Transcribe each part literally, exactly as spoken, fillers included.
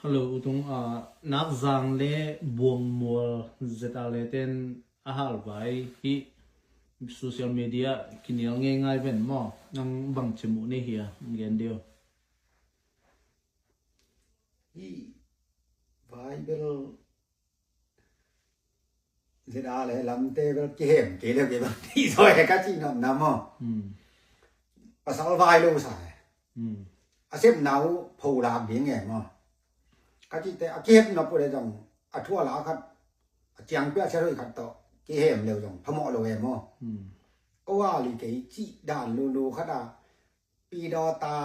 Hello, utung, ah, Nakzang le Buangmual Z R le ten a halvai hi social media kinial ngeingai ven maw? Nang bangci muh nei hia, gen deuh. Hi vai bel Z R le lamte bel kihem kei le kei bang ti zaw e ka ci nopna maw? Hmm. Pasal vai lo sa e. Hmm. A sepna uh pholak ding e maw? Ka cite a kihem nop uh le zong a thu a la khat a ciang pia sia roi khat tawh kihem le zong phamawh lo e maw? Hmm. Ko a li kei cih dan lulu khat a pidawta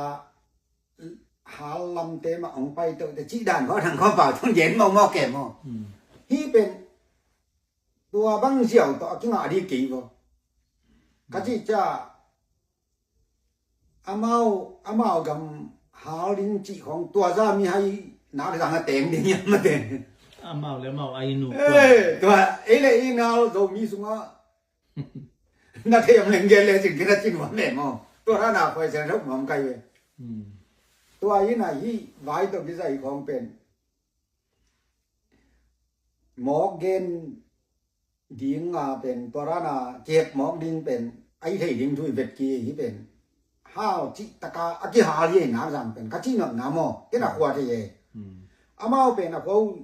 hal lamte mah hong pai toh te cih dan khaw thang khaw pau thong gen mawkmawk ke maw? Hmm. Hi pen tua bang ziau tawh a kingah dih kei vaw. Ka cih cia amau amau gam hal ding cih khawng tua za mi hai Nakzang a teng ding hiam a teng. Amau le amau a inn uh. Eh, tua ei le ei ngal Zomi sungah na thei om leng gen le cin kena cin wa me maw? Tua rana khoi sen rok mawm kai ve. Hmm. Tua ina hi vai tawh kizai khawng pen mawk gen ding a pen tua rana kep mawk ding pen ai thei ding thui vet ki hi pen hau cih taka a kihal hi Nakzang pen ka cih nopna maw? Kena khua thei e. Hmm. Amau pen a khua uh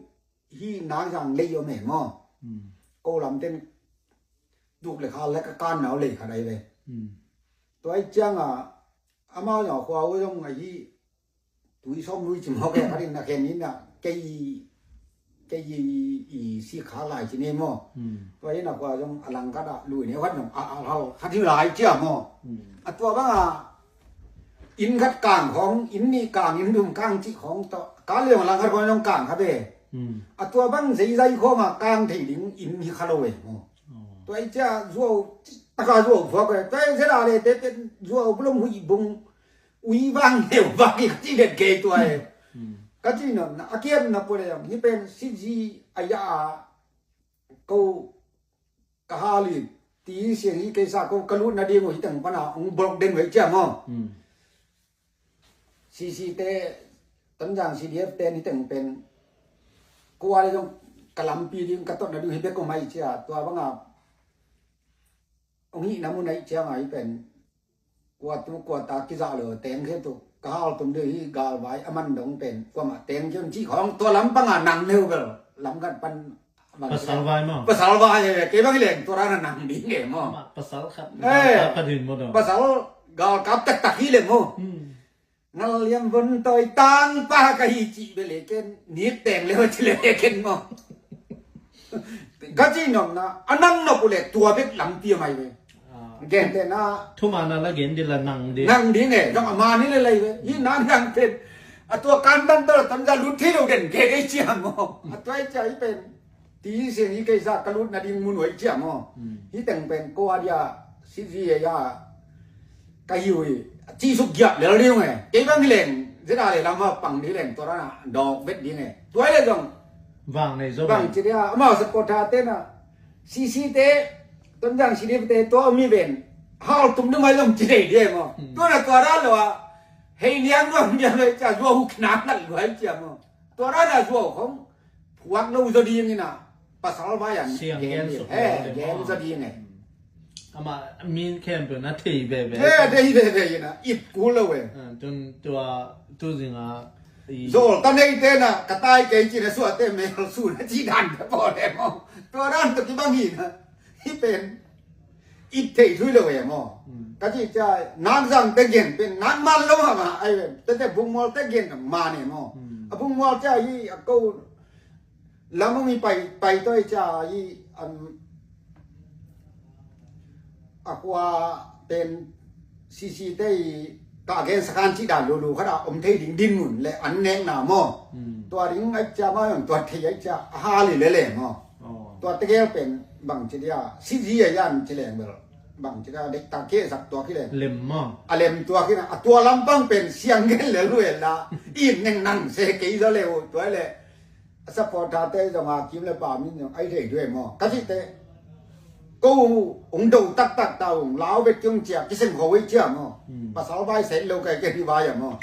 hi Nakzang lei om e maw? Hmm. Ko lamten tuk le khal le ka kan nau lei khat ai ve. Hmm. Tua ai cianga amau nau khua uh zong a hi tui sawm lui ci mawk e khat in a khen in a kei kei i si khak lai ci ne maw? Hmm. Tua in a khua zong a lang khat a lui ne khat nong a a hal khat hi lai cia maw? Hmm. A tua banga inn khat kang khawng, inn nih kang, inn dum kang cih khawng tawh kal leng a lang khat khawng zong kang kha ve. Hmm. A tua bang zeizai khawng a kang thei ding inn hi kha lo e maw? Oh. Tua i cia zuau taka zuau phuak e. Tua i zet a le te pen zuau bulom huih bung ui vang neu vang i ka ci den kei tua e. Hmm. Ka ci nopna a kiamna pua le zong hi pen sitzi a ya a ko ka hal i ti siang hi keisa ko ka lutna ding uh hi teng pana hong blok den uh hi cia maw? Hmm. C C te Tonzang C D F te ni teng pen ko a le zong ka lampi ding ka totna ding hi bek ko mai cia tua banga hong hihna mun a hi cianga hi pen kua tu kua ta kizah lo teng khe tu ka hal tum deuh hi galvai a man dong pen kuamah teng khe un cih khawng tua lam panga nang neu bel lam kan pan Pasal vai maw? Pasal vai e, kei bang hi leng tua rana nang ding e maw? Amah pasal khat, eh, galkap khat hi maw dong? Pasal galkap taktak hi leng maw? Hmm. Ngal liam von tawi tang pa ka hi cih bel e ken nik teng le ci le ken maw? Ka ci nopna a nang nop uh le tua bek lampi a mai ve. Ah. Gentehna thuman a la gen ding la nang ding. Nang ding e, zong a man hi le lai ve. Hi nang nang pen a tua kantan tawh la Tonzang lut thei lo den ke dei cia maw? A tua i cia i pen ti siang hi keisa ka lutna ding mun uh a i cia maw? Hmm. Hi teng pen ko a dia sitzi e ya ka hi uh hi. Ci suk giap lel ding e. Kei bang hi leng zet a le lam a pang ding leng tua rana dawk vet ding e. Tua i le zong vang nei zo bang ci dia amau supporter te na C C te, Tonzang C D F te tua mi ven hal tum dum ai zong ci dei dia maw? Hmm. Tua na tua ra lo a hei niang nuam dia lo cia zuau huk nang nat lo ai cia maw? Tua rana zuau khong phuak lo zaw ding ina pasal vai an siang gen gen suk he lo le gen maw? Zaw ding e. Hmm. Amah min khempeuh na thei veve. He, thei veve ina ip kul lo e. Ah, tun tua tu zinga i zol ta nei te na ka tai kei ci na suah te mel su na ci dan ka paw le maw? Tua dan tu kibang hi na hi pen ip thei thui lo e maw? Hmm. Ka ci cia Nakzang te gen pen nak man lo hang a ai pen te te Bungmual te gen man e maw? Hmm. A Bungmual cia hi a ko lam a mi pai pai tawi cia hi, um, a khua pen C C te i ka gen sakan ci dan lulu khat a om thei ding din mun le an nekna maw? Hmm. Tua ding ai cia maw tua thei ai cia a hal i le le maw? Oh. Tua tegel pen bang ci dia sitzi a yan ci leng bel bang ci dia dek ta ke sak tua ki leng. Lem maw? A lem tua ki na a tua lampang pen siang gen le lu e la i neng nang se kei zaw le uh tua le. A supporter te zong a kim le pa min zong ai thei duai maw? Ka cih te ko hong do taktak ta hong lau vet kiong cia kisem kho ei cia maw? Hmm. Pasal vai sel lo kai ke hi vai a maw?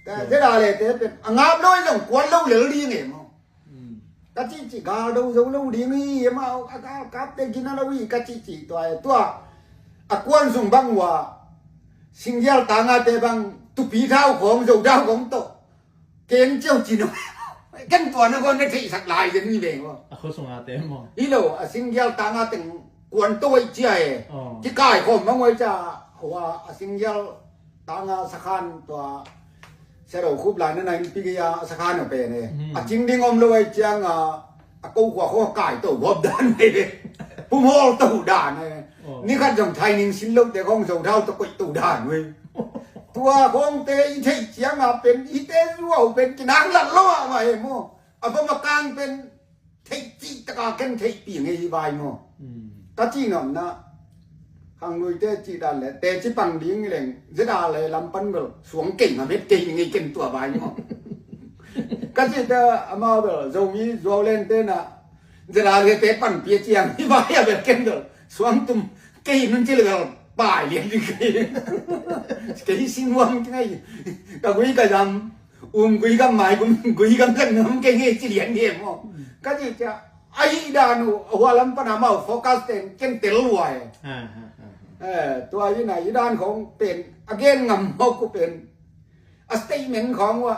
Ka zeda le te pen a ngap lo i zong kuan lo lel ding e maw. Ka cihcih gal do zo lo ding hi e maw, a galkapte gina lo hi ka cihcih tua e. Tua a kuan sung bang ua singgial tangate bang tupi thau khawng zo thau khawng tawh ken ciau cin uh. Ken tua na khuan na theihsak lai zen hi veng ua. A khua sunga te maw? Hi lo, a singgial tanga teng kuan to cia e. Kikai khawm mangwai cia hua a singgial tanga sakhan tua sero khup lai na nain pigi a sakhan a pen e. A cing ding om lo ai cianga a ko khua khua kai to gop dan e. Pum hol to dan e. Ni khat zong thaining sin lo te khong zo thau to koih to dan e. Tua khawngte i theih cianga pen i te zuau pen kinak lat lo ah mah e maw. A va makang pen theih cih taka ken theihpih ngei hi vai maw. Ka cih nopna khangluite cih dan le teci pang ding leng zeda le lam pan bel suang kei ngam het kei ngei ken tua vai maw. Ka cihte amau bel Zomi zuau lente na zeda le te panpia ciang hi vai a bel ken bel suang tum kei nun ci le bel pai lian ding kei. Kei sinuam kei ngei ka gui ka zam um gui gam mai gum gui gam zam ngam kei ngei ci lian ding maw. Ka cih cia a hi dan uh a hua lam pan amau focus ten ken tel lua e. Tua hi na hi dan khong pen a gen ngam mawk uh pen a statement khong uh a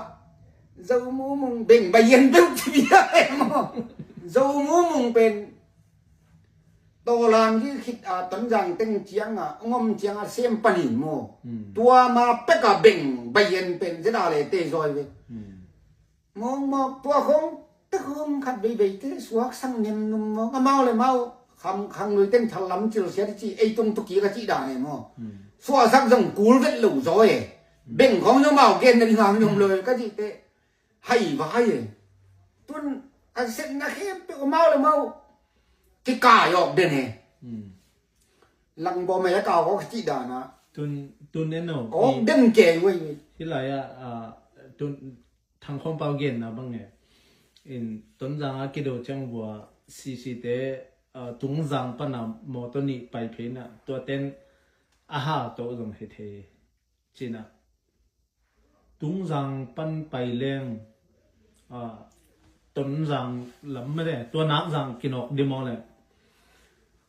Zo mumung beng ba yen beuh ci bia e maw. Zo mumung pen Tawlan hi khit a Tonzang teng cianga ngom cianga sem panin maw. Tua ma peka beng bayen pen zeda le te zawi ve. Mawng mawk tua khong te khong khat beibei te suak sang nem num mawk amau le mau kham khang lui teng thal lam cil sia ci ei tung tuki ka ci da ne maw. Suasak zong kul vet lo zawi e. Beng khong zong mau gen na ding hang zong lo ka ci te. Hai vai e. Tun a setna khempeuh amau le mau kikai awk den e. Langbawm a kau awk cih dana. Tun tun eno awk den kei wei. Hi lai a tun Thang Khawm Pau genna bang e. In Tonzang a kido ciang vua C C te Tungzang pana mawtaw nih pai phei na tua ten a ha to zong he thei. Cina Tungzang pan pai leng Tonzang lam mede tua Nakzang kinawk dimaw le.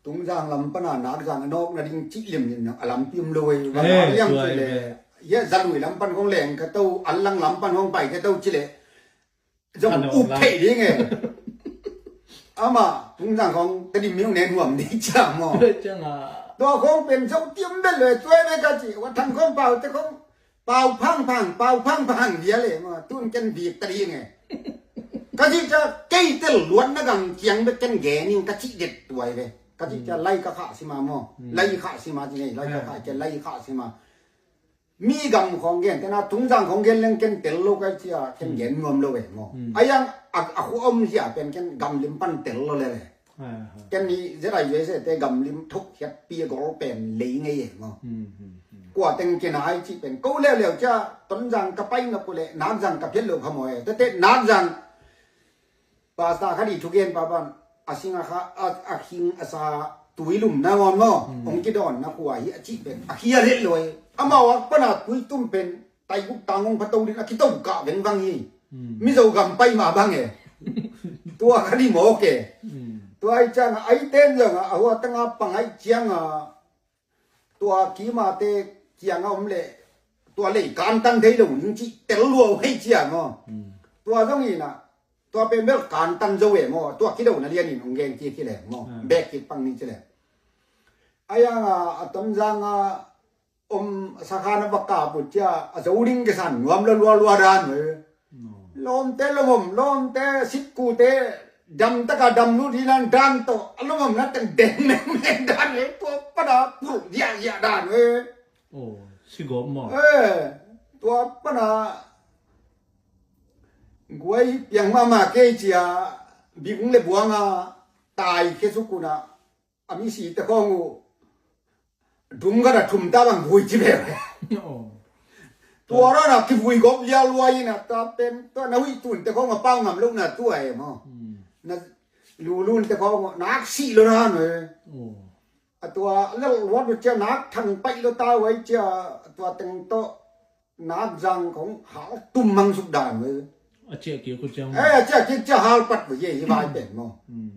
Tungzang lam pana Nakzang a nawk na ding cih limlim a lampi um lo e. Vang a liang cih le. Ia Zalui lam pan hong leng ka to, Anlang lam pan hong pai ka to cih le. Zong up thei ding e. Ama Tungzang khong ka dim miu nen huam ding cia maw. Tua khong pen zo tiam bel le tuai ve ka ci wa Thang Khawm Pau te khong pau phang phang pau phang phang via le maw tun ken vik ta ding e. Ka ci cia kei tel luat na gam ciang bek ken gen ing ka ci det tuai ve. Ka ci cia lai ka khah sima maw. Lai khah sima ci ngei lai ka khah cia lai khah sima. Mi gam khong gen tena Tungzang khong gen leng ken tel lo kai cia ken gen nuam lo e maw. A yang a khu om zia pen ken gam lim pan tel lo le le. Ken ni zera U S A te gam lim thuk hiat pi gol pen lei ngei e maw. Kua teng ken ai ci pen ko leu leu cia Tonzang ka pai na ku le Nakzang ka phiat lo kha maw e. Tete Nakzang Pasta kha di thugen pa pan a sing a kha a khing a sa tui lum na ngon maw. Ong kidawn na khua hi a cih pen a khia leh loi. Amau a pana tui tum pen taiguk tang ong phato din a kito kah vengvang hi. Mizo gam pai ma bang e. Tua kha di mawk e. Tua ai ciang a ai ten zong a hua tanga pang ai ciang a tua kimate kianga om le tua lei kantan thei lo ning cih tel lua hei cia maw. Tua zong ina tua pen bel kantan zo e maw tua kidona lianin ong geng kik hi le maw. Bek kik pang ni ci le. Ayanga a Tonzanga om sakhan a va kap uh cia a zo ding kisan nuam lo lualua dan e. Lawmte lawmom lawmte sitkute damtaka damlut hi lan dan tawh a lawmom na teng deng mengmeng dan e tua pana pulh ziahziah dan e. Sigop maw? Tua pana guai piang mahmah kei cia bibung le buanga tai khesukuna a misi te khawng uh dum khat a thum ta bang vui ci ve. Tua rana kivui gawp lialua ina ta pen tua na huih tun te khawng a pau ngam lo na tua e maw. Na lulun te khawng nak sih lo na no e. A tua lel luat uh cia nak thang paih lo ta uai cia a tua teng tawh Nakzang khong hal tum mang suk dan ve. A ciah kik uh ciang. Eh, a ciah kik ciah hal pat ve ye hi vai pen maw. Hmm.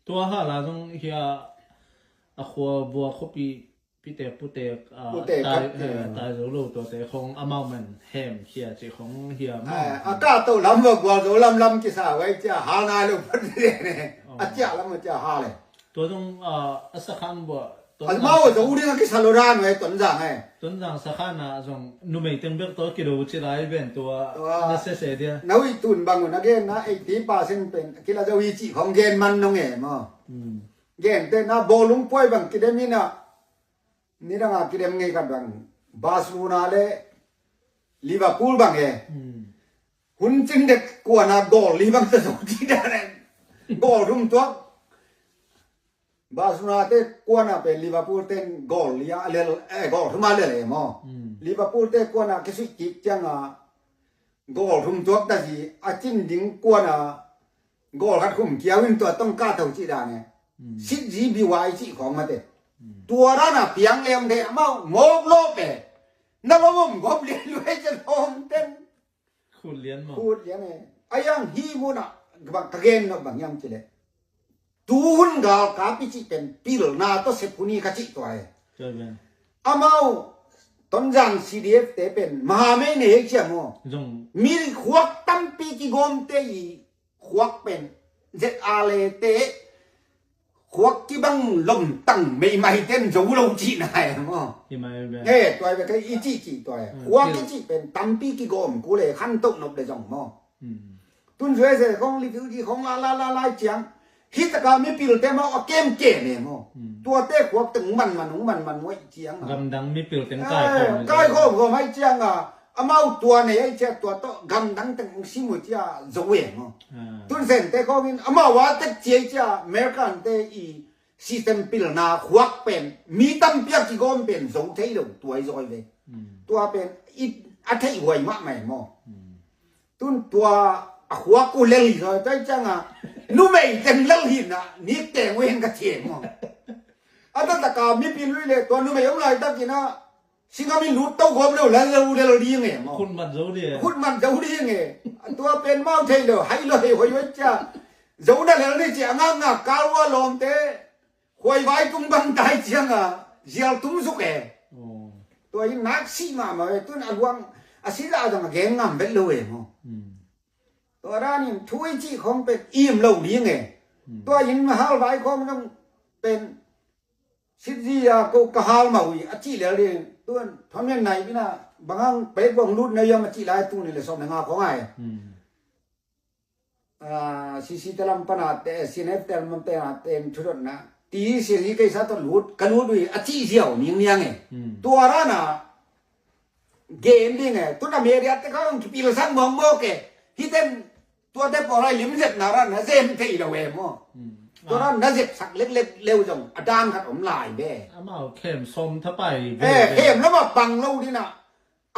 Tua hal a zong hia a khua bua khuapi pitek putek, ah, putek tai, khat, eh, tai zo lo tuate khong amau man hem hia ci khong hia maw. Eh, a ka to lam va gual zo lam lam kisa vai ciah hal nai lo pat ve ne. Oh. A ciah lam a ciah hal e. Tua zong, ah, a sakhan bua. Amau a zo ding a kisa lo dan ve Tonzang e. Tonzang sakhan a zong numei teng bek tawh kido ci lai ven tua. Tua na sese dia. Na hui tun bang un a gen na eighty percent pen kila zo hi ci khong gen man nong e maw. Hmm. Gen te na bawlung puai bang kidem in a. Nidang a kidem ngei khat bang Barcelona le Liverpool bang e. Hmm. Hun cing dek kuana goal li bang ta zo ci dan e. Goal thum tuak. Barcelona te kuana pe Liverpool ten goal li a lel, eh, goal thum a lel e maw. Hmm. Liverpool te kuana kisui kik ciang a goal thum tuak ta zi a cin ding kuana goal khat khum kiau in tua tong ka tho ci dan e. Hmm. Sit zi bi wai ci khong mate. Hmm. Tua dan a piang lem de amau ngok lo pe. Na lo mom gop lian luai ci lom ten. Khut lian maw. Khut lian e. A yang hi muna bang ka gen no bang yang ci le. Tu hun gal ka pi ci pen pilna to sep huni ka ci tua e. Amau Tonzang C D F te pen mahamei ne hei ciam maw. Zong. Mi khuak tampi kigawm te i khuak pen Z R le te khuak kibang lomtang meimai ten zo lo cihna e maw. Hi mai ve. Eh, tua ve ka i cih cih tua e. Hmm, khuak i cih pen tampi kigawm ku le khan toh nop le zong maw. Hmm. Tun zuai se khong li fiu ji khong la la la lai ciang. Hi taka mipil te maw a kem kem e maw. Hmm. Tua te khuak teng man man ung man man muai ciang a. Gamdang mipil teng kai khawm. Eh, kai khawm khawm hai ciang a. Amau tua nei ai cia tua tawh gamdang teng ung sim uh cia zo e maw. Ah. Tun zen te khawng in amau a tek cia cia American te i system pilna khuak pen mi tampiak kigawm pen zo thei lo tua i zawi ve. Hmm. Tua pen i a thei huai mahmah e maw. Hmm. Tun tua a khuak uh lel i zawi tua i ciang a numei teng lel hi na nik teng uh hen ka thiem maw. A taktak a mipil lui le tua numei om lai takin a Singami lut to gom lo la lo lel ding e maw. Khut man zo ding e. Khut man zo ding e. Tua pen mau thei lo hai lo hei hoi hoi cia. Zo na lel ni cia ngak ngak kal ua lawmte. Huai vai tung bang tai ciang a zial tung zuk e. Oh. Tua in nak si mahmah e tun a luang a si la zang a geng ngam vet lo e maw. Hmm. Tua dan in thu i cih khong pen im lo ding e. Hmm. Tua in hal vai khong zong pen Sitzi a ko ka hal mah ui a cih lel ding tuan thon men nai ina bangang pek bong lut na yam a cih lai tu ni le som na nga khong ai. Hmm. Ah, C C te lam pana te, C N F te lam pana te thudot na. Ti C C kei sa to lut ka lut ui a cih ziau ning niang e. Hmm. Tua rana Game ding e, tuna media te khong kipil sang mawkmawk e. Hiten tuate pawl ai limzet na ran na zem thei lo e maw. Hmm. Tua ran na zep sak leklek leu zong a dan khat om lai be. Amau khem som thapai ve. Eh, khem lama pang lo dina.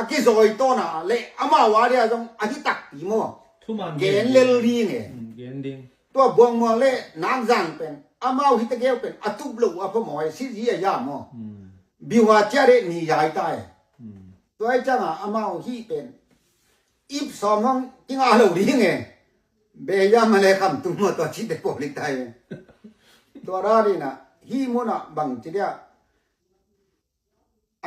A kizawi tawna le amau a dia zong a hi tak ti maw. Thuman gen lel ding e. Hmm, gen ding. Tua buang muang le nak zang pen amau hi tegeu pen a tup lo a phamawh e si zi a ya maw. Hmm. Biwa cia de ni yai ta e. Hmm. Tua i canga amau hih pen ip sawm hong kinga lo ding e. Beya ma le kham tung maw tua ci te pawh lik tai. Tua ralina hih muna bang ci dia.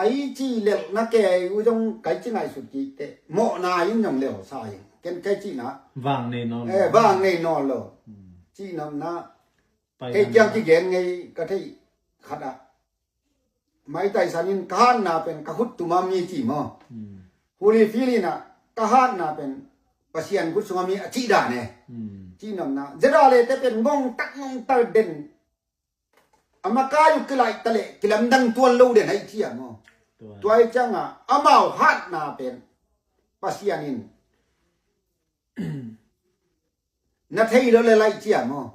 Ai ci lel na kei u zong kai ci ngaihsut kik te mawhna in zong lel sa in ken kai ci na. Vang nei nawn lo. Eh, vang nei nawn lo. Hmm. Ci nawn na. Kei kiang kigen ngei ka thei khat ah. Mike Tyson in ka hatna pen ka khut tuma mi ci maw. Hmm. Holyfield in ah ka hatna pen Pasian khut sunga mi a cih dan e. Hmm. Cih namna. Zedale te pen ngong tak ngong tal den. A makai uh kilaih ta leh kilamdang tuan lo den aih cia maw. Tua. Tua i cianga amau hatna pen Pasian in na thei lo le laih cia maw.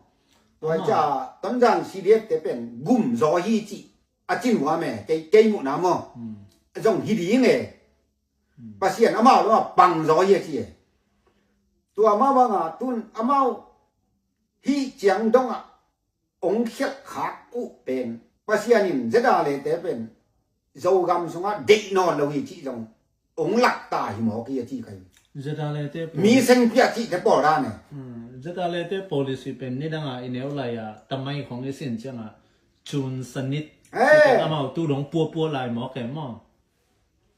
Tua i cia Tonzang C D F te pen gum zaw hi ci a cin hua me kei, kei muhna maw. Hmm. Zong hi ding e. Hmm. Pasian amau lo a pang zaw hi a ci e. Tua mah banga tun amau hih ciang dongah ong khialh khak uh pen Pasian in Zedale te pen Zogam sungah deih nawn lo hi cih zong ong lak ta hi maw kei a ci kai. Zeta le te mi seng piah cih te pawl dan e. Zeta le te policy pen nidang a i neu lai a tamai khong i sin ciang a cun sanit amau tu dong puapua lai maw kei maw?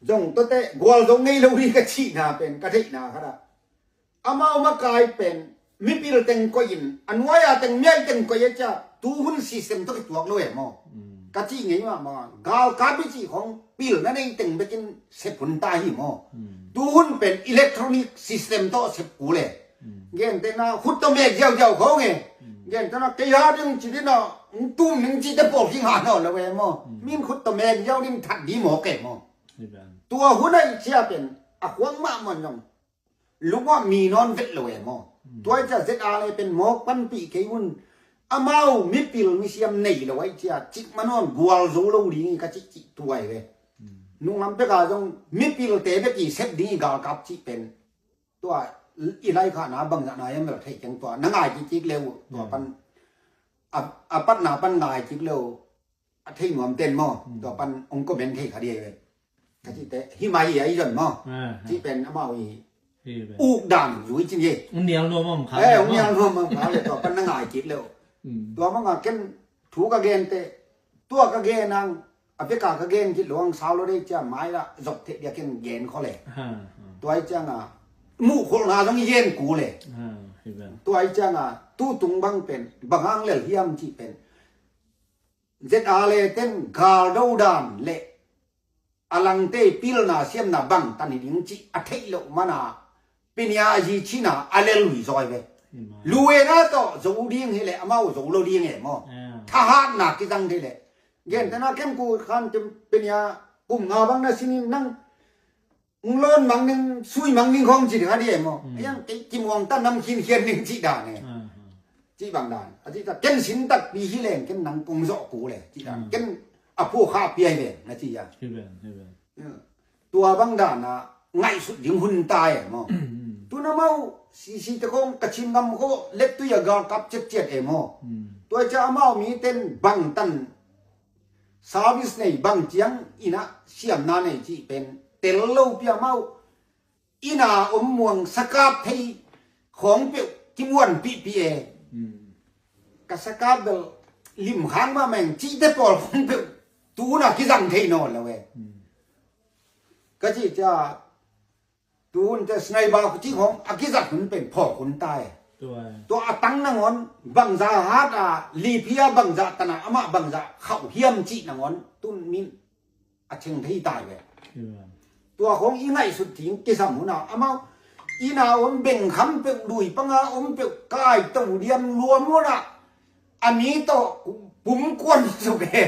Zong tote gual zong ngei lo hi ka cihna pen ka theihna khat ah amau makai pen mipil teng koih in a nuai a teng miai teng koih a cia tu hun system tawh kituak lo e maw? Ka cih ngei mahmah. Galkap i cih khong pilna nei teng bekin sep hun ta hi maw? Tu hun pen electronic system tawh sep kul e. Gentehna khut tawh mek ziauziau khong e. Gentehna kei ha ding ci dina tung ning ci te pawl ki ngah naw lo e maw? Min khut tawh mek ziau ding that di maw kei maw? Tua hun a i cia pen a khuang mahmah zong lungah mi nawn vet lo e maw? Tua i cia zeta le pen mawk panpih kei un. Amau mipil misiam nei lo a i cia cik ma nawn gual zo lo ding i ka cih cih tua i ve. Nunglam peka zong mipil te bek i sep ding i galkap cih pen tua i lai khana bangzah na yam bel thei keng tua na ngai kik kik leu tua pan a patna pan ngai kik leu a thei nuam ten maw? Tua pan ong comment thei kha dia i ve. Ka cih te hi mai hi a i zon maw? Cih pen amau i uk dan zui cin ye. Ung nial nuam om kha eh ung nial nuam om kha le tua pan na ngai kik leu. Tua manga ken thu ka gen te tua ka gen ang a peka ka gen kit lo ang sau lo dei cia mai la zop theh dia ken gen kho le. Tua i cianga muh kholhna zong i gen ku le. Tua i cianga tu tung bang pen bang ang lel hiam cih pen zeta le ten galdo dan le a langte pilna siamna bangtan hi ding cih a theih loh mana pinia a zi cina a lel lui zawi ve. Luena tawh zo ding hileh amau zo lo ding e maw? Thahatna kizang hileh gentena kem ku khan kem pinia kum nga bang na sinin nang ung lon mang ning sui mang ning khong ci ding a di e maw? Ayang kei kimuang ta nam khinkhian ning cih dan e. Cih bang dan a cih ta ken sin takpi hi leng ken nang kong zawh ku le cih dan ken a phu kha piai ve na ci ya. Tua bang dan a ngaihsut ding hun ta e maw? Tuna mau sisi te khong ka chin ngam kho lettui a galkap ciatciat e maw? Tua cia amau mi ten bangtan service nei bang ciang ina siamna nei cih pen tel lo pia mau ina om muang sakap thei khong peuh kimuan pihpih e. Ka sakap bel limkhang mahmeng cihte pawl khong peuh tuna kizang thei nawn lo e. Ka cih cia tuhun te sniper cih khong a kizat hun pen phawk hun ta e. Tua a tang nangawn bangza hat a lipia bangza tana amah bangza khauh hiam cih nangawn tun min a cheng thei tai ve. Tua khong i ngaihsut ding kisam huna amau ina om bengkham peuh lui panga om peuh kai to diam luam huna a mi tawh pum kuan suk e.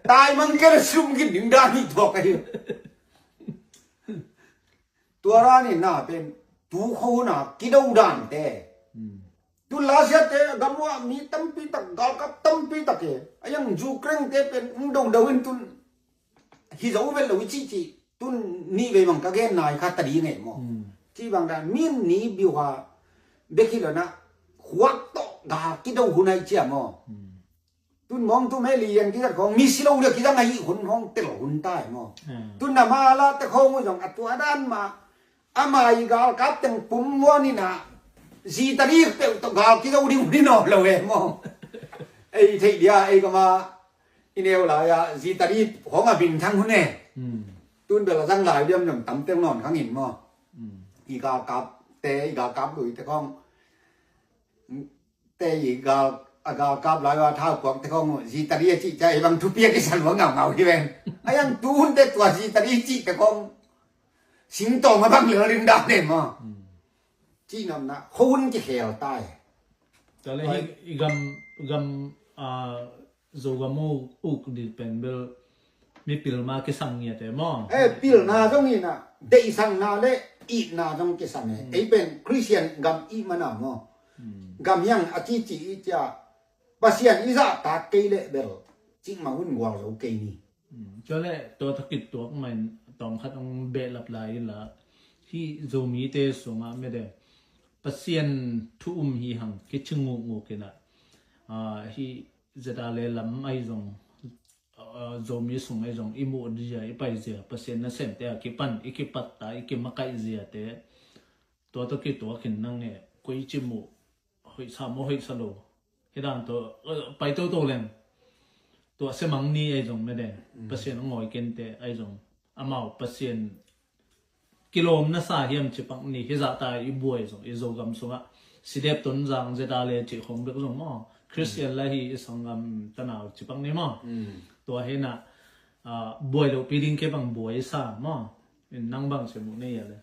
Tai mang kena sum gin ding dan hi tuak ahi. Tua rani na pen tu khona kido dante. Tun lasia te gamua mi tampi tak galkap tampi tak e ayang jukreng te pen ung do do in tun hi zo vel lo i cih cih tun ni vei mang ka gen nai kha ta ding e maw? Ci bang dan min ni biuha bek hi lo na khuak tawh ga kido hunai cia maw? Tun mawng tu mei lian kizat khong mi si lo dia kizang a hih hun khong tel hun ta hi maw? Tun na ma la te khong uh zong a tua dan ma ama i galkap teng pum muan ina zi tari peuh tawh gal kizo ding hun i naw lo e maw? Ei theih dia ei kama i neu lai a zi tari khong a min thang hun e. Tun bel a zang lai diam zong tam teng nawn khang in maw? I galkap te i galkap lui te khong te i gal a galkap lai a thau puak te khong zi tari a cih ca i bang thupi a kisan lua ngau ngau hi ven. A yang tu hun te tua zi tari cih te khong singtawng a bang lel rin dan den maw? Cih namna khou hun kikhel tai. Tale hi i gam gam a Zogam uk uk dih pen bel mipil ma kisam ngiat e maw? Eh, pilna zong ina deihsakna le itna zong kisam e. Ei pen Christian gam i mana maw? Gam hiang a cici i cia Pasian i zahtak kei le bel cikmah hun gual zo kei ni. Cua le tua takit tuak main tawm khat ang behlap lai la hi Zomite sungah mede Pasian thu um hi hang kici nguknguk ina hi zeta le lam ai zong Zomi sung ei zong i muh zia, i pai zia, Pasian nasemte a kipan i kipatta, i kimakaih ziate, tua tawh kituakin nang e, koi ci muh, hoihsa maw hoihsa lo, hi dan tawh pai toto leng, tua semang ni ei zong mede, Pasian a ngawi kente ei zong, amau Pasian kilawm nasa hiam cipak ni, hizahta i buai zong i Zogam sungah Sidep Tonzang zeta le cih khong bek zong maw, Christian la hi i sanggam tanau cipak ni maw. Tua hinah buai lohpi ding kei bang buai sa maw. In nang bang sia muh nei a le.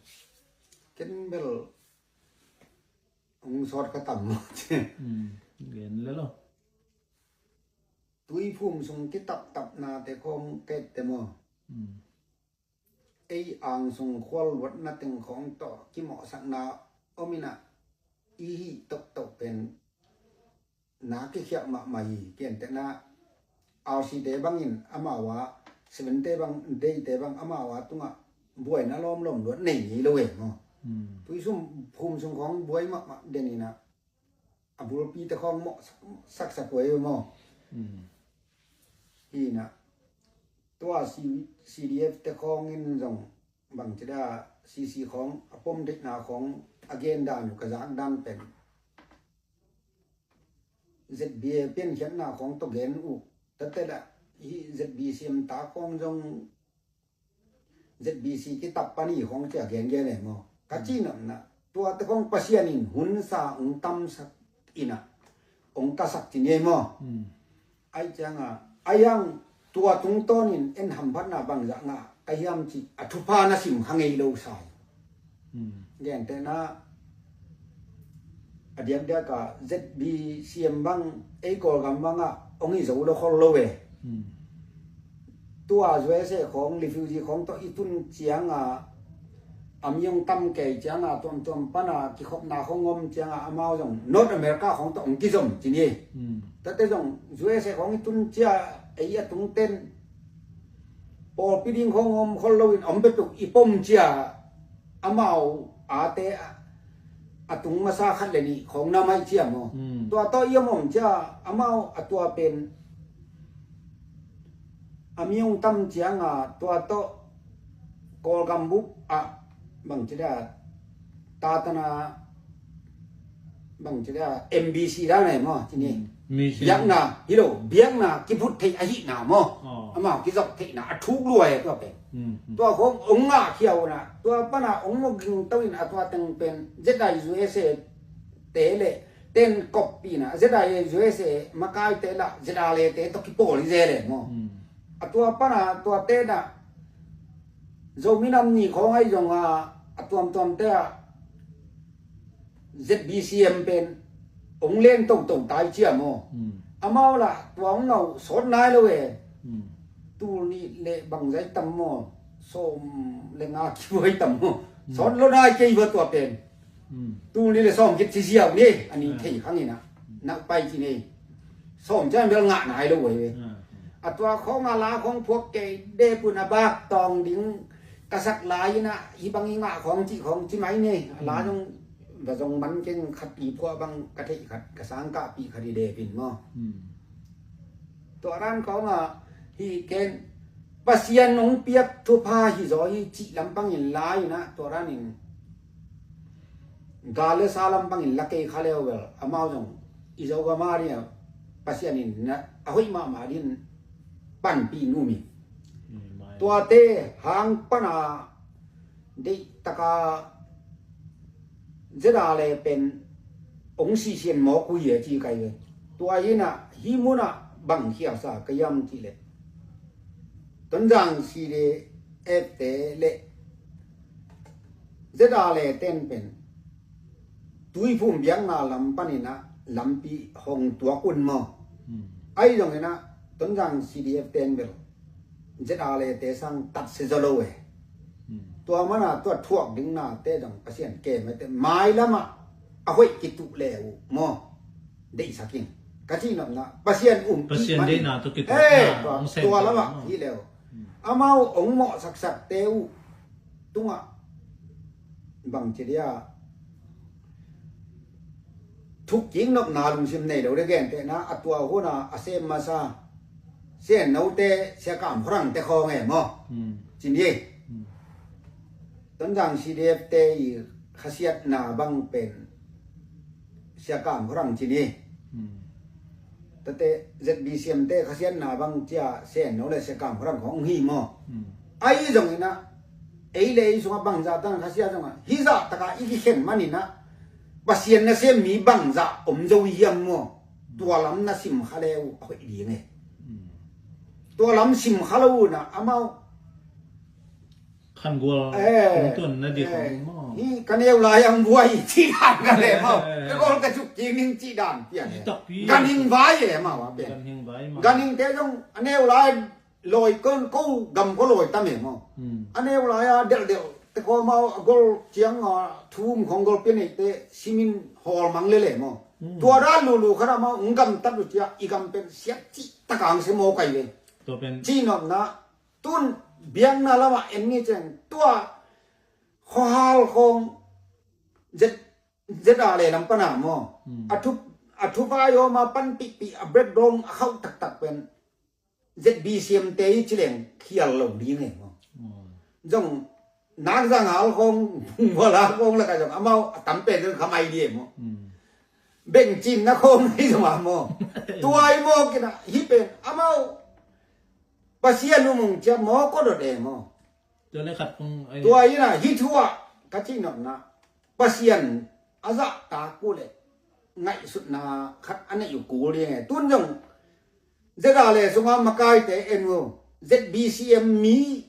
Ken bel hong sawt ka tam maw ci. Gen le lo. Tuiphum sung kitaptapnate khawng kette maw. Ei angsung khualluatna teng khawng tawh kimawhsakna om inah, i hih tohtoh pen na kikhiak mahmah hi. Kentehna R C te bangin amau a, Seven te bang, Day te bang amau a tungah buaina lawmlawm luat nei ngei lo e maw. Tuiphum sung khawng buai mahmah den inah, a bulpite khawng mawh saksak uh ei maw. Hinah tua C, CDF te khawngin zong bangci dah CC khawng a pom deihna khawng a gen dan uh ka zak dan pen, ZBA piankhiatna khawng tawh gen uh. Tate dah hih ZBCM ta khawng zong ZBC kitap pani khawng cia gengen e maw. Ka cihnopna, tuate khawng Pasian in hunsa hong tamsak inah hong tasak ci ni e maw. Ai cianga, ai ang tua tungtawnin en hamphatna bangzah ngah ka hiam cih a thupha na sim kha ngei lo sa hi. Gentehna, a diakdiaka ZBCM bang ei Kawlgam bangah hong hi zo lo khol lo e. Tua USA khawng refugee khawng tawh i tun cianga, a mi hong tam kei cianga, tuamtuam pana kikhopna khawng om cianga amau zong North America khawng tawh hong kizom ci ni. Tate zong USA khawng i tun cia ei a tungten pawlpi ding khawng om khol loin om peuhpeuh i pom cia, amau ate a tung masa khat le nih khawng na maih cia maw. Tua tawh i om om cia amau a tua pen a mi hong tam cianga tua tawh Kawlgam bup ah bangci dah tatana bangci dah MBC dah nai maw ci ni. Biakna hi lo, biakna kiphut theih ahihna maw. Amau kizop theihna a thuk lua e tua pen. Tua khawng hong ngahkhia unah tua pana hong mawk gingto in a tua teng pen ZIUSA te le ten koppina ZIUSA makaite lah ZRA te tawh kipawl hi ze le maw. A tua pana tua tenah Zomi nam ni khawng ahi zonga a tuamtuamte ah ZBCM pen hong len toto tai cia maw. Amau lah tua hong ngau sawt nai lo e. Tul nih le bangzai tam maw, sawm le nga kibuai tam maw. Sawt lo nai kei ba tua pen. Tul nih le sawm kit ci ziau ni a ni thei khang inah nak pai ci ni. Sawm cian bel ngah nai lo e. A tua khawng a la khawng phuak kei depun a bak tawng ding ka sak lai inah hih bang i ngah khawng cih khawng ci mai ni. A la zong va zong man keng khat i phuah bang ka theih khat ka sang kahpih khat i depin maw. Tua ran khawngah hih ken Pasian hong piak thupha hi zaw hi cih lampangin lai inah tua ranin gal le sa lampangin la kei kha leu bel amau zong i Zogam a dingah Pasian in a hoih mahmah din panpih numin tuate hang pana deihtaka ZRA le pen hong sisian mawk uh hi a ci kai ve. Tua hinah hih munah bang khialsa ka hiam cih leh Tonzang CDF te le ZRA le ten pen Tuiphum biakna lam paninah lampi hong tuak un maw. Ahi zonginah Tonzang CDF ten bel ZRA le te sang tat se zaw lo e. Tua mana tua thuak ding nate zong Pasian ke maite mailamah a hoih kituh le uh maw. Deihsak in ka cihnopna Pasian um Pasian deihna tawh kituh tua lamah hi le uh. Amau hong mawhsaksakte uh tungah bangci dia thukkik nopna lungsim nei lo le gentehna a tua huna a sem masa Sia Enno te, Sia Kam Khuarang te khawng e maw? Hmm. Ci ni. Hmm. Tonzang C D F te i khasiatna bang pen Sia Kam Khuarang ci ni. Hmm. Tate Z B C M te khasiatna bang cia Sia Enno le Sia Kam Khuarang khawng hi maw? Hmm. Ahi zongin ah ei le ei sungah bangzah tan khasiat zongah hih zah takah i kikhen manin ah Pasian nasem mi bangzah om zo hiam maw? Tua lam na sim kha le uh a hoih ding e. Hmm. Tua lam sim kha lo uh na amau khangual, eh, kong tun na dik, eh, maw? Hi ka neu lai ang buai ci dan ka le maw? Ka gol ka cuk ci ning ci dan pian e. Ganhing vai e maw a pian. Ganhing vai maw. Ganhing te zong a neu lai lawi kon ko gam ko lawi tam e maw? Hmm. A neu lai a delh delh te ko maw a gol ciang a thum khong gol pian e te simin hawl mang lele maw? Hmm. Tua dan lulu khat a maw ung gam tat uh cia i gam pen siat ci takang se maw kai ve. Tua pen ci nopna tun biakna lamah en ni ceng tua khuahal khawng Z, Z R le lam pana maw? Hmm. A thu, a thu vai awma pan pihpih a breakdown a khauh taktak pen Z B C M te i cileng khial lo ding e maw? Hmm. Zong nak zang hal khawng bungbual hal khawng laka zong amau a tam pen zong khamai di e maw? Hmm. Bengcinna khawng hi zong a maw? Tua i maw kina hi pen amau Pasian umung cia maw ko dot e maw? Tua le khat kong ai. Tua ina hi thu ah ka ci nopna Pasian a zahtak uh le ngaihsutna khat a neih uh kul ding e. Tun zong Z R le sunga makaite en uh Z B C M mi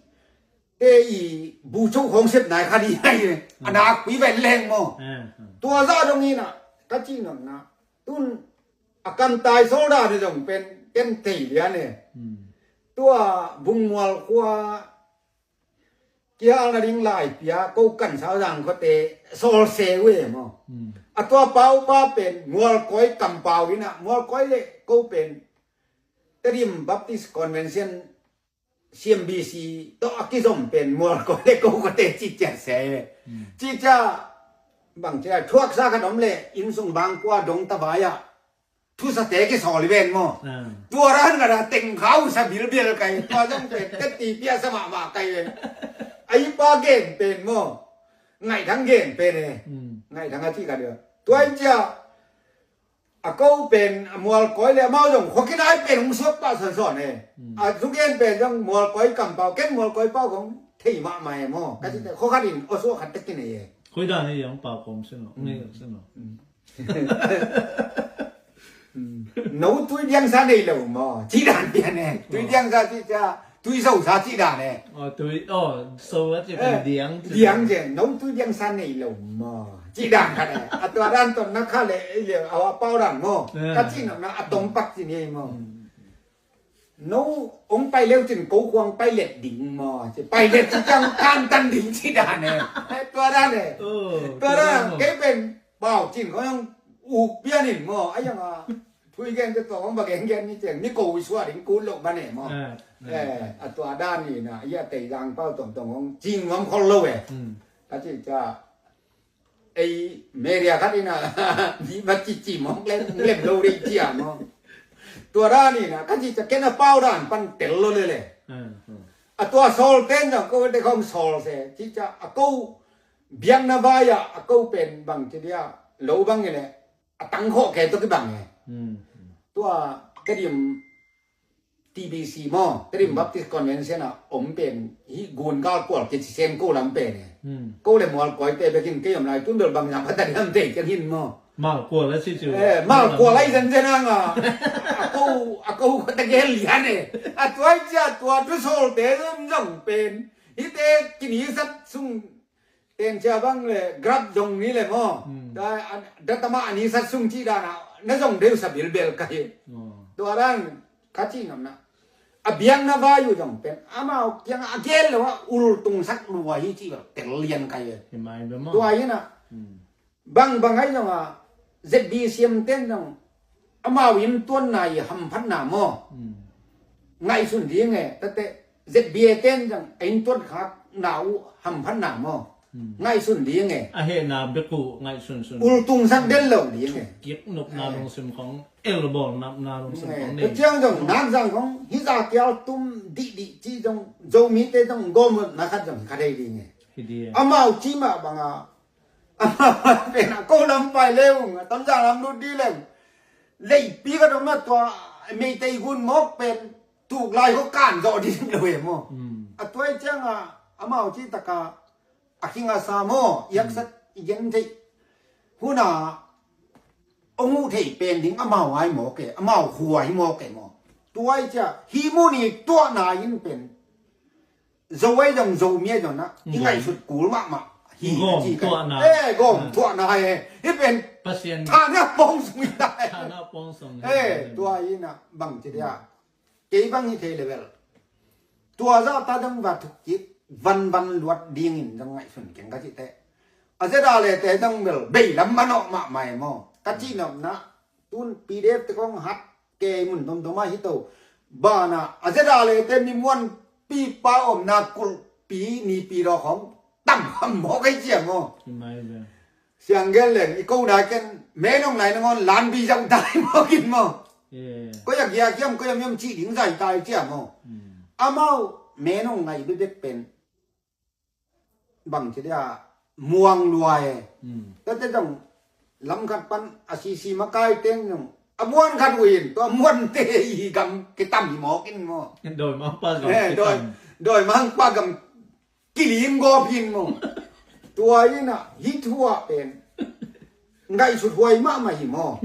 te i bu cho khong sep nai khat i hai e. A nak pui ven leng maw? Eh, eh. Tua zah dong ina ka ci nopna tun a kamtai solda ni zong pen ken thei lian e. Hmm. Tua Bungmual khua kial na ding lai pia ko kan sau zang khote sol se uh e maw? Hmm. A tua paupa pen Mualkoi kampau ina Mualkoi le ko pen Tedim Baptist Convention C M B C tawh a kizom pen Mualkoi le ko khote ci ciat se e. Hmm. Ci cia bang cia thuaksa khat om le innsung bangkua dong tavai ah thusate kisawl i ven maw? Ah. Tua ran ngata tengkhau sa bilbil kai tua zong pen teti piasa mahmah kai ven. A i pa gen pen maw? Ngaidang gen pen e. Hmm. Ngaidang a ci ka dia tua i cia a ko pen a Mualkoi le amau zong khuakinai pen hong suak pah sawnsawn e. Hmm. A zu gen pen zong Mualkoi kampau ken Mualkoi pau kong thei mahmah e maw? Ka ci te khua khat in aw suak khat tek kinei e. Khuidan hi ang pau kawm sin lo. Hmm. Ngei lo sin lo. Hmm. No tui diangsa nei lo maw? Ci dan pian e. Tui diangsa ci cia tui sosa ci dan e. Oh, tui, oh, so a ci pen diang ci. Diang ci no tui diangsa nei lo maw? Ci dan khat e. A tua dan ton na kha le ei le a wa pau dan maw? Eh. Ka ci nopna a tong pak ci ni maw? Hmm. No ong pai leu cin ko kuang pai let ding maw? Ci pai let ci ciang kan tan ding ci dan e. Tua dan e. Oh, tua dan kei pen pau cin ko yang uk pian in maw? A yang a thui gen te tawh ong ba gen gen ni ciang ni ko wi sua ding kun lo ba ne maw? Eh, eh. Eh, a tua dan ni na ya tei lang pau tong tong ong cing ngam khol lo e. Hmm. Ka ci ca ei media khat ina di ma ci ci mawk lem lem lo rei cia maw? Tua dan ina ka ci ca ken a pau dan pan tel lo lele. Hmm, hmm. A tua sawl ten zong ko te khong sawl se ci ca a ko biakna vai ah a ko pen bang ci dia lo bang ile a tang khawh ke to ki bang e. Hmm, hmm. Tua Tedim T B C maw, Tedim Baptist Convention ah om pen hi gun gal kual kici sen ko lam pen e. Hmm. Ko le Mualkoi te bekin kei om lai tun bel bang zang pha ta diam te kiang hin maw? Malkual a ci ci. Eh, Malkual a i zen zen ang a. A ko, a ko ko ta gel lian e. A tua i cia tua tu sol te zong zong pen hi te kini sat sung Ten cia bang le grab zong ni le maw? Hmm. Da, a, da tama a ni sat sung ci dan a na zong deuh sa bilbel ka hi. Oh. Tua dan ka ci ngamna a biakna vai uh zong pen amau kiang a gel lo a ul tung sak lua hi ci bel tel lian ka hi. Hi mai bel maw? Tua hi na. Hmm. Bang bang ai zong a Z B C M ten zong amau inntuanna i hamphatna maw? Hmm. Ngaihsun ding e, tate Z B A ten zong a inntuan khakna uh hamphatna maw? Hmm. Ngaihsun ding e. A hehna bek uh ngaihsun sun. Ultungsak den lo ding e. Kik nopna lungsim khong, elbawl nopna lungsim khong nei. Tua ciang zong nak zang khong hih za kial tum dihdih cih zong Zomite zong gawmnopna khat zong hi kha thei ding e. Hi ding e. Amau cih mah banga amau pen a ko lam pai le ung, a tamzang lam lut ding le ung. Leipi ka dong na tua Meitei gun mawk pen tuk lai ko kan zawh ding lo e maw. Hmm. A tua i cianga amau cih taka a khing a sa maw, i haksat i gen theih huna ong uh theih pen ding amau ai mawk e, amau khua hi mawk e maw. Tua i cia hih mun i tuahna in pen Zo ai zong Zomi ai zong na i ngaihsut kul mahmah hi. Gawm tuahna. Eh, gawm tuahna e. Hih pen Pasian thana pawng sung hi ta e. Thana pawng sung hi. Eh, tua hi na bang ci dia. Kei bang hi thei level. Tua zah ta dang va thuk kik vanvan luat dingin zong ngaihsun keng ka cih teh. A zeda le te dang bel bei lam manawh mahmah e maw. Ka cih nopna tun P D F te kong hat kei mun domdom ah hi to. Bana a zeda le te mi muan pipa omna kulhpi nipi daw khong tam ham maw kei cia maw. Siang gel leng i ko dai ken menong lai nangon lanbi zang tai maw kin maw. Koi a gia kiam koi a miam cih ding zai tai cia maw. Amau menong ngai bebek pen bang ci dia muang lua e. Tate dong lam khat pan a sisi makai teng dong a muan khat uh in tua muan te i gam kitam hi mawk in maw. Dawi mangpa gam kilim gawp hin maw. Tua in a hi thu ah pen ngaihsut huai mahmah hi maw.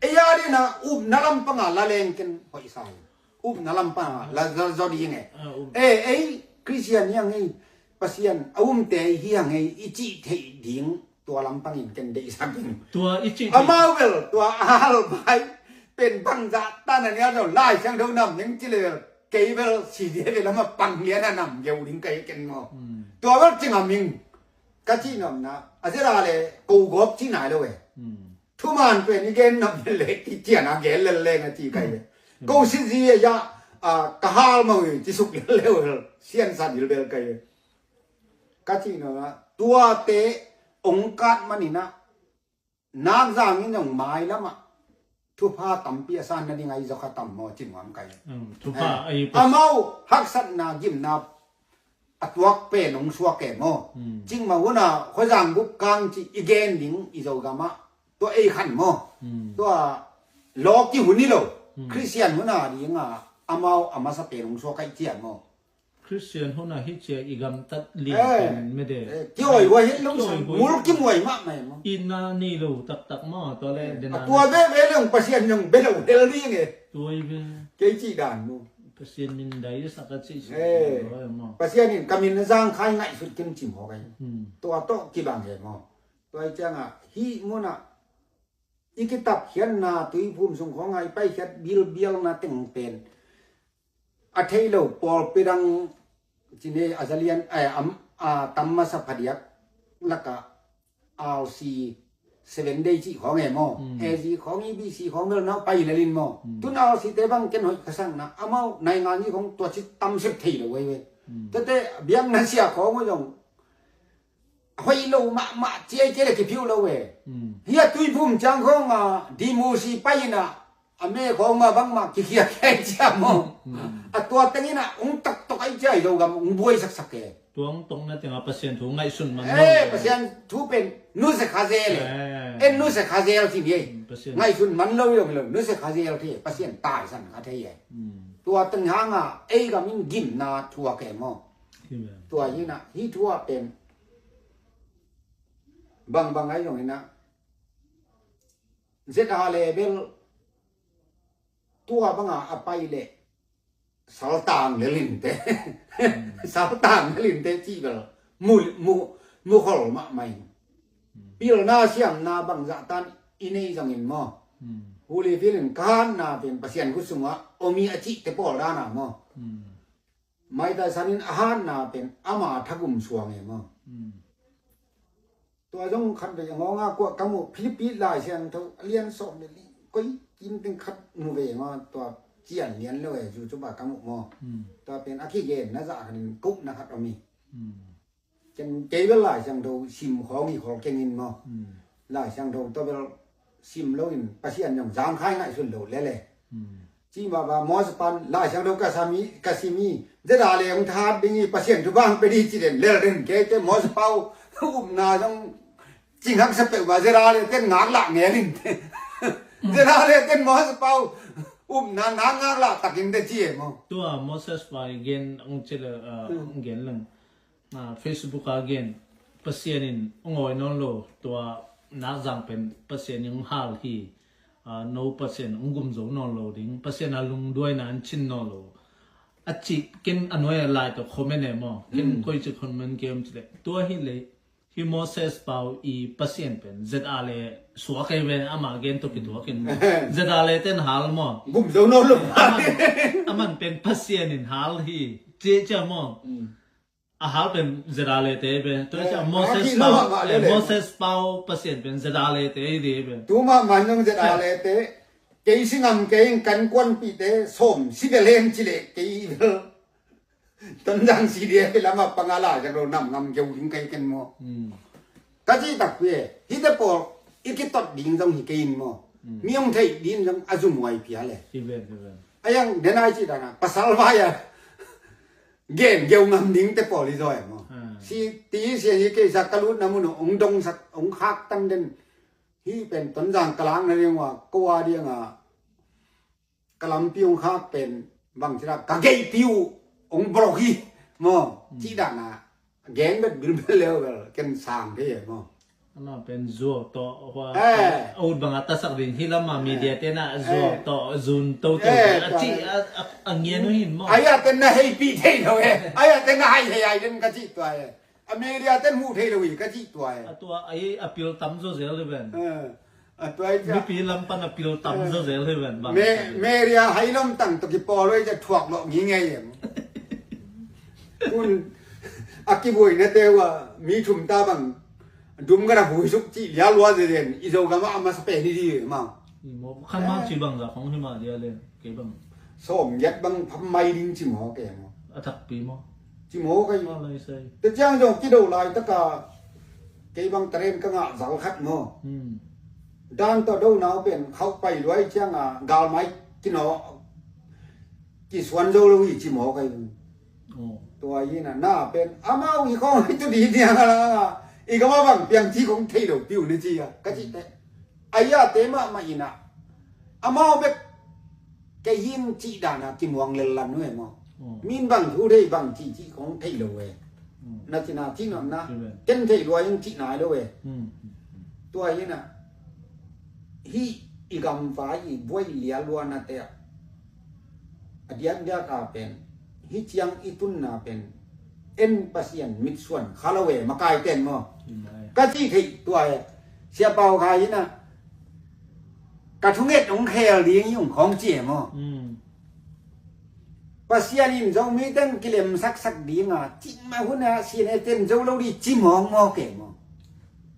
Ei a dina upna lampanga la leng ken hoih sa hi. Upna lampanga la zaw ding e. E ei Christian hi hang ei, Pasian a umte hi hang ei i cih theih ding tua lampangin ken deihsak ding. Amau bel tua a halbai pen bangzah tan a nia daw Lai Siangtho nam ning ci le bel kei bel si dia bel ama pang lian a nam geu ding kai ken maw. Tua bel cing a ming ka cih nopna a zia la le ko gawp cih nai lo e. Thuman pen i gen nop lel le ti cian a gen lel leng a ci kai e. Ko si zi a ya ka hal mo i ci suk lel le sian sa dil bel kai e. Ka cih nopna tuate ong kat manina nak zangin zong mailamah thupha tampi a san nading a i zok a tam maw ci nuam kai. Amau haksatna gimna a tuak pen ong suak e maw. Cingmah huna khuazang bup kang ci i gen ding i Zogamah tua ei khan maw. Tua lawki hun hi lo. Christian huna dinga amau a masa pen ong suak aih cian maw. Christian huna hi cia i gamtat lian pen mede. Kioi huai hin lo sang mul kimuai mahmah e maw. Ina ni lo taktak maw tua le dena tua veve le ong Pasian nong belo del ding e. Tuai ve. Kei ci dan mu. Pasian min dai sak a ci si. Pasian in ka min zang khai ngaihsut kim cim hawk ai. Tua tawh kibang he maw. Tua i cianga hih muna i kitap khiatna tuiphum sung khawnga i paikhiat bilbialna teng pen a thei lo pawlpi dang cine a zalian a tam masa phadiak laka R C seven day cih khawng e maw. A Z khawng i B C khawng bel nau pai lelin maw. Tun R C te bang ken hoih ka sangna amau naingan i khawng tua ci tamsep thei lo wei wei. Tete biakna sia khawng zong hoih lo mahmah ciai ciai le kiphiu lo e. Hia tuiphum ciang khawng a dimusi pai ina a me khawng ma bangmah kikhiakhia i cia maw. A tua tengina ung taktok ai cia i Zogam ung buai saksak e. Tuang tokna tenga Pasian thu ngaihsun man lo. Pasian thu pen nuse khazel e. En nuse khazel ci ni e. Ngaihsun man lo i lo mi lo nuse khazel thei e. Pasian taisan kha thei e. Tua teng hanga ei gamin gimna thuak e maw. Tua hina hi thua pen bangbang ai zong hina zeta level tua banga a pai le saltang lelinte saltang lelinte cih bel mu mu mukhol mahmah in pilna siamna bangzah tan i nei zongin maw. Huli filin ka hanna pen Pasian khut sungah omi a cihte pawl dana maw. Maitai sanin a hanna pen ama thagum suang e maw. Tua zong khat vei a ngawnga kuah ka muh Philippi Lai Siangtho a lian sawm le li koi kim teng khat mu vei maw tua cian lian lo e zu cuba ka muh maw. Tua pen a kigen na zah khanin kohna khat om hi. Kei bel Lai Siangtho sim khawng hi khol keng in maw. Hmm. Lai Siangtho tawh bel sim lo in Pasian zong zangkhai ngaihsun lo lele. Hmm. Ci mah bang Moses pan Lai Siangtho ka sim hi, ka sim hi. Zeda le hong that ding hi, Pasian thu bang pe ding ci den lel den kei te Moses pau upna zong cing haksa peuh mah zeda le ten ngak lah ngel in te. Zeda le ten Moses pau upna ngak ngak lah takin te ci e maw. Tua Moses pa i gen hong ci le, ah, hong gen leng. Ah, Facebook a gen, Pasian in hong awi nawn lo, tua nak zang pen Pasian in hong hal hi, ah, no Pasian hong gum zo nawn lo ding, Pasian a lungduaina an cin nawn lo. A ci ken a nuai a lai tawh comment e maw, ken koi ci comment kem ci le. Tua hi le, hi Moses pau i Pasian pen Z R le suak ei ve, ama gen tawh kituak in maw. Z R le ten hal maw. Gum zo nawn lo. Aman, aman pen Pasian in hal hi, ci cia maw. A hal pen Z R le te be. Tua cia Moses pau, Moses pau Pasian pen Z R le te hi di be. Tu mah man zong Z R le te. Kei si ngam kei in kan kuanpihte sawm si bel hen ci le kei bel. Tonzang si di e lamah panga la jak lo nam ngam keu ding kei ken maw. Ka ci takpi e. Hite pawl i kitot ding zong hi kei in maw. Mi hong theih ding zong a zumuai pia le. Hi ven, hi ven. A yang denai ci dana pasal vai a gen geu ngam ding te pawl i zaw e maw. Si ti sian hi kei sa ka lutna mun hong dongsak hong khak tan den. Hi pen Tonzang ka lakna ding ua ko a ding a ka lampi hong khak pen bang ci la ka geihpi uh hong block hi maw. Ci dana gen bet bilbel leu bel ken sang thei e maw. Ama pen zuau tawh hua a ut bang a tasak ding hi lama media te na zuau tawh zun to te a ci a ngian uh hin maw. Ai a ten na heipi thei lo e. Ai a ten na hai hei ai den ka ci tua e. A media ten mu thei lo hi ka ci tua e. A tua ai a pil tam zo zel hi ven. A tua ai cia mipi lam pan a pil tam zo zel hi ven bang. Media hai lom tang to ki pawl lo i cia thuak lo ngi ngei em. Kun a kibuaina te ua mi thum ta bang dum gana vui suk ci lia lua ze zen i Zogam ah a masa pen hi di maw. Khan mang ci bang za khong hi ma dia le kei bang. Sawm giat bang pham mai ding ci maw kei maw. A takpi maw. Ci maw kei. Te ciang zong kido lai taka kei bang taren ka ngah zal khat maw. Dan tawh do nau pen khauh pai luai cianga galmai kino kisuan zo lo hi ci maw kei. Tua hi na na pen amau i khong hi tu di niang a la i gama bang piang ci khong thei lo piu ni ci a ka ci te. Ai a te mahmah ina amau bek kei hin cih dana kimuang lel lan uh e maw. Min bang thu thei bang ci ci khong thei lo e. Na cina ci nopna ken thei lua in cih nai lo e. Tua hi na hi i gamvai i buai lia luana te ah a diakdiak a pen hi ciang i tunna pen en Pasian mitsuan kha lo e makai ten maw. Ka ci thei tua e. Sia Pau Khai ina ka thunget hong khel ding hi hong khawng ci e maw. Pasian in Zomi ten kilemsaksak dinga cimah huna sin e ten zo lo di cimawng maw ke maw.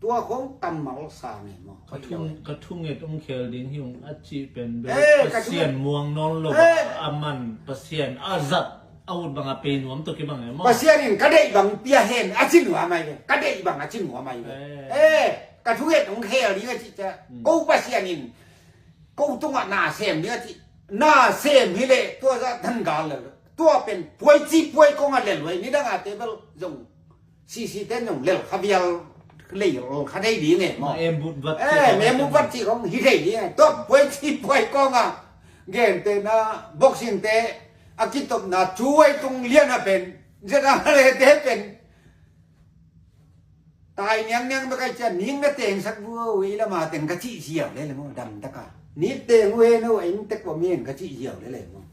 Tua khong kammal sa nge maw. Ka thung, ka thunget hong khel ding hi hong a cih pen bel Pasian muang nawn lo a man Pasian a zat a ut bang a pei nuam to kibang e maw. Pasian in ka deih bang pia hen a ci nuam ai ve. Ka deih bang a ci nuam ai ve. Eh, ka thunget hong khel ding a cih cia ko Pasian in ko tungah na sem ding a cih na sem hi leh tua zah tan gal le tua pen puai ci puai kong a lel huai ni dang a te bel zong sisi ten zong lel kha vial lei kha thei ding e maw. Em but vat ci kong hi thei ding e. Tua puai ci puai kong a gen te na boxing te a kitopna cuai tung lian a pen zet a le te pen tai niangniang bek ai cian ning na tengsak bu ei lama teng ka cih ziau le le maw dam taka nik teng uh hen uh eng tek pom hen ka cih ziau le le maw.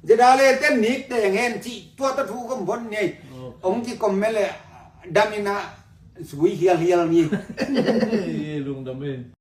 Zeda le ten nik teng hen cih tua ta thu kom bon nei. Ong ki kom me le dam ina sui hial hial ni. Lungdam e.